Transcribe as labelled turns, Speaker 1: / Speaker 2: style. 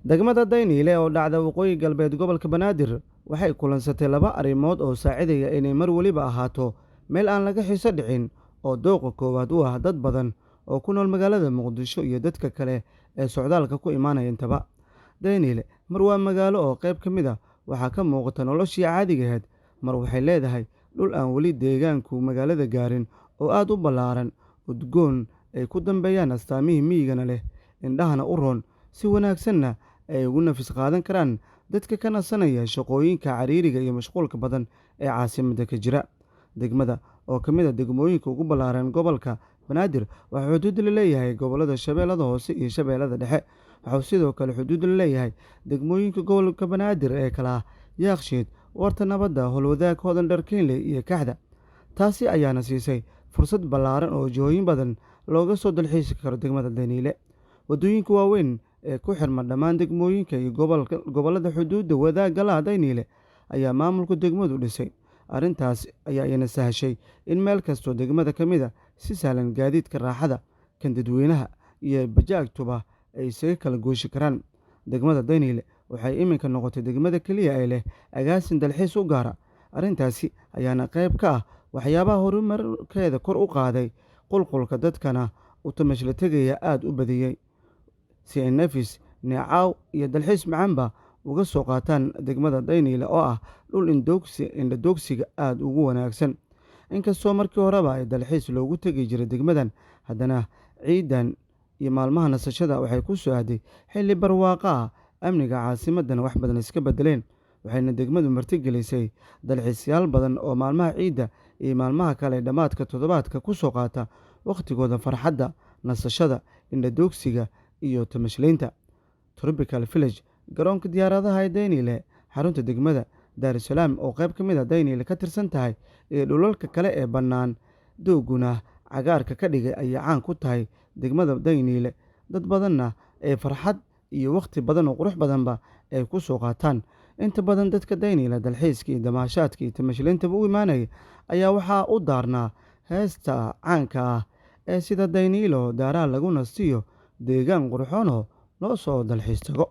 Speaker 1: Degmada Dayniile oo dhacda waqooyi galbeed gobolka Banaadir waxay kulansatay laba arrimood oo saacidaya inay mar weliba ahaato meel aan laga xiiso dhicin oo dooqa koowaad u ah dad badan oo ku nool magaalada Muqdisho iyo dadka kale ee socdaalka ku imaanaya intaba. Dayniile mar waa magaalo oo qayb ka mid ah waxaa ka muuqata noloshii caadiga ahayd, mar waxay leedahay dhul aan weli deegaanku magaalada gaarin oo aad u ballaaran, udgoon ay ku dambeeyaan astaamihii miyigana leh, indhahana u roon, si wanaagsanna ay ugu nafis qaadan karaan dadka ka nasanaya shaqooyinka cariiriga iyo mashquulka badan ee caasimadda ka jira. Degmada oo ka mid ah degmooyinka ugu ballaaran gobolka Banaadir waxaa xuduud la leeyahay gobollada Shabeellada Hoose iyo Shabeellada Dhexe. Waxaa sidoo kale xuduud la leeyahay degmooyinka gobolka Banaadir ee kala ah Yaaqshiid, Warta Nabadda, Howlwadaag, Hodan, Dharkeynle iyo Kaxda. Taasi ayaana siisay fursad ballaaran oo jihooyin badan looga soo dalxiisi karo degmada Dayniile. Waddooyinka waaweyn ee ku xirma dhammaan degmooyinka iyo gobollada xuduudda wadaagga la ah Dayniile ayaa maamulka degmadu dhisay. Arrintaas ayaa iyana sahashay in meel kastoo degmada ka mid ah si sahlan gaadiidka raaxada, kan dadweynaha iyo bajaajtuba ay isaga kala gooshi karaan. Degmada Dayniile waxay iminka noqotay degmada keliya ee leh agaasin dalxiis u gaar ah. Arrintaasi ayaana qayb ka ah waxyaabaha horumarkeeda kor u qaaday, qulqulka dadkana u tamashla tegaya aad u badiyey, si ay nafis, neecaw iyo dalxiis macaanba uga soo qaataan degmada Dayniile oo ah dhul indho-doogsiga aad ugu wanaagsan. Inkastoo markii horeba ay dalxiis loogu tegi jiray degmadan, haddana ciidan iyo maalmaha nasashada waxay ku soo aaday xilli barwaaqo ah, amniga caasimaddana wax badan iska beddeleen, waxayna degmadu martigelisay dalxiisayaal badan oo maalmaha ciidda iyo maalmaha kale ee dhammaadka toddobaadka ku soo qaata wakhtigooda farxadda, nasashada, indho-doogsiga iyo tamashlaynta. Tropical Village, garoonka diyaaradaha ee Dayniile, xarunta degmada Daarusalaam oo qayb ka mid ah Dayniile ka tirsan tahay iyo dhulalka kale ee bannaan dooguna cagaarka ka dhigay ayay caan ku tahay degmada Dayniile. Dad badanna ay farxad iyo wakhti badan oo qurux badanba ay ku soo qaataan. Inta badan dadka Dayniile dalxiiska iyo damaashaadka iyo tamashleyntaba u imaanaya ayaa waxaa u daarnaa heesta caanka ah ee sida Dayniilo daaraha lagu nastiyo deegaan qurxoonoo loo soo dalxiis tago.